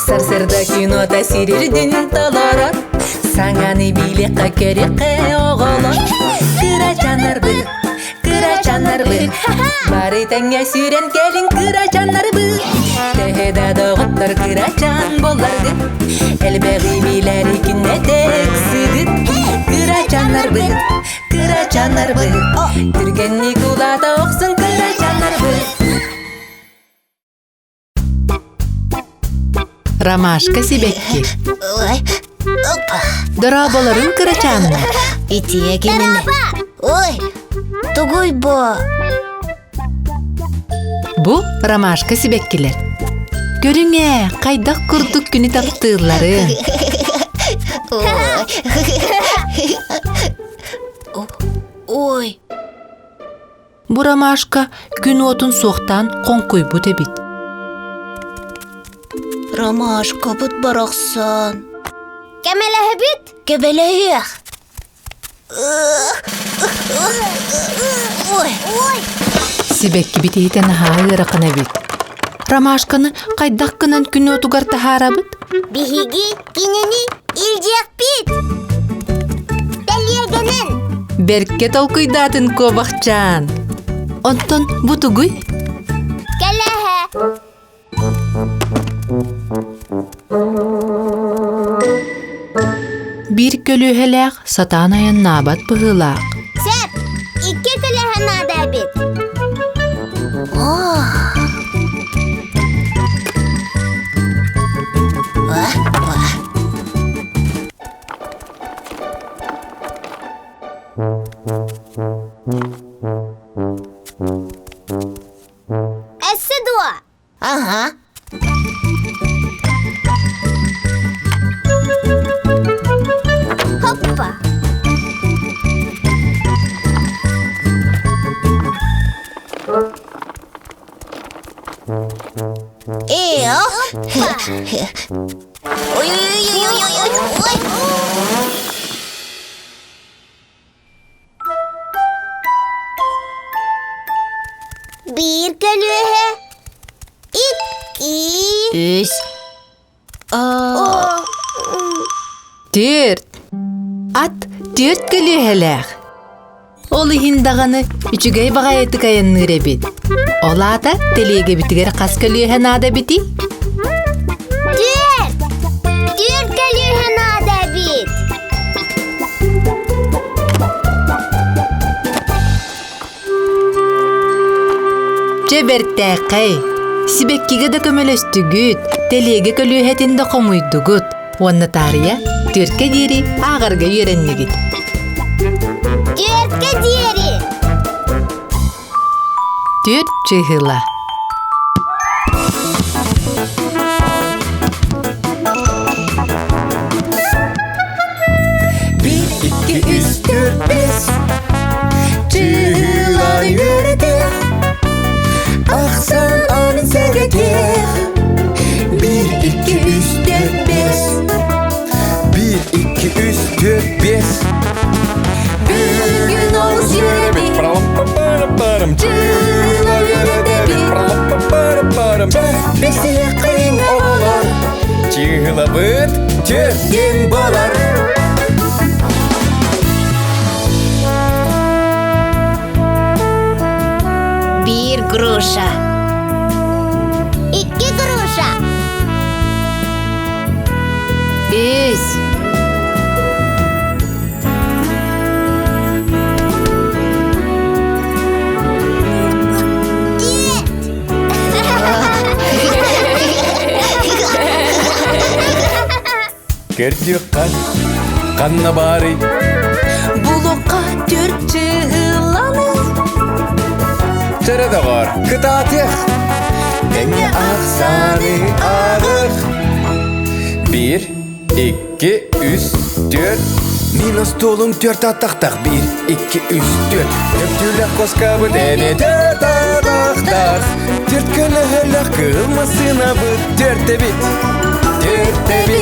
Сарсырда кинота сирирдин толорор, Саҥаны билиэххэ көрүөххэ оҕолор. Кырачаннарбыт, кырачаннарбыт, Бары тэҥҥэ сүүрэн кэлин кырачаннарбыт. Төһө да доҕоттор кырачан буолларгыт, Элбэҕи билэри күннэтэ ыксыгыт. Кырачаннарбыт, кырачаннарбыт, Түргэнник улаата охсун кырачаннарбыт. Ромашка сибэкки. Ой, опа. Дорооболорун кырачааннар. Итиэ кинини. Ой, тугуй бу? Бу ромашка сибэккилэр. Көрүҥ ээ, хайдах курдук күнү таптыылларын. Ой, Бу ромашка күн уотун суохтаан хоҥкуйбут эбит. Ромашкабыт барахсан. Кэмэлэһэбит? Кэбэлэһиэх. Ой. Ой. Сибэккибит иһитэ наһаа ыарахан эбит. Ромашканы хайдах гынан күн уотугар таһаарабыт? Биһиги кинини илдьиэхпит. Тэлиэгэнэн. Бэркэ толкуйдаатын куобахчаан. Онтон бу тугуй? Кэлэһэ. Биир көлүөһэлээх сатаан айаннаабат быһыылаах. Сөп. Икки көлөһө наада эбит. Өссө дуо? Ага. Хоппа. Э, Ой-ой-ой-ой-ой-ой. Биир көлүөһэ, икки, Үс. А, Түөрт. Ат түөрт көлүөһэлээх. Ол иһин даҕаны үчүгэй баҕайытык айанныыр эбит. Ол аата тэлиэгэбитигэр хас көлүөһэ наада эбитий? Түөрт! Түөрт көлүөһэ наада эбит. Дьэ бэртээхэй! Сибэккигэ да көмөлөстүгүт, тэлиэгэ көлүөһэтин да хомуйдугут. Уонна таарыйа түөркэ диэри ааҕарга үөрэннигит. Түөркэ диэри! Түөрт чыыһыла. Биир, икки, үс, түөрт, бэс. Чыыһыланы үөрэтиэх. Ахсан аанын сэргэтиэх. Биир, икки, үс, түөрт, бэс. Биир, икки, үс, түөрт, биэс. Бүгүн олус үөрэбит. Парам-парам. Чыыла үөрэтэбит. Парам-парам. Бэсиэххин оҕолор. Чыыһылабыт түөртүн болар. Биир груша. Икки груша. Үс. Көрдүөххэ ханна баарый? Булукка түөрт чыыһыланы. Чэрэ доҕор, кытаатыах! Тэҥҥэ ахсааны ааҕыах! Биир, икки, үс, түөрт. Мин остуолум түөрт атахтаах. Биир, икки, үс, түөрт. Төптүүлэх куоскабыт эмиэ түөрт атахтаах. Түөрт көлөһөлөөх кыһыл массыынабыт түөрт эбит. Түөрт эбит.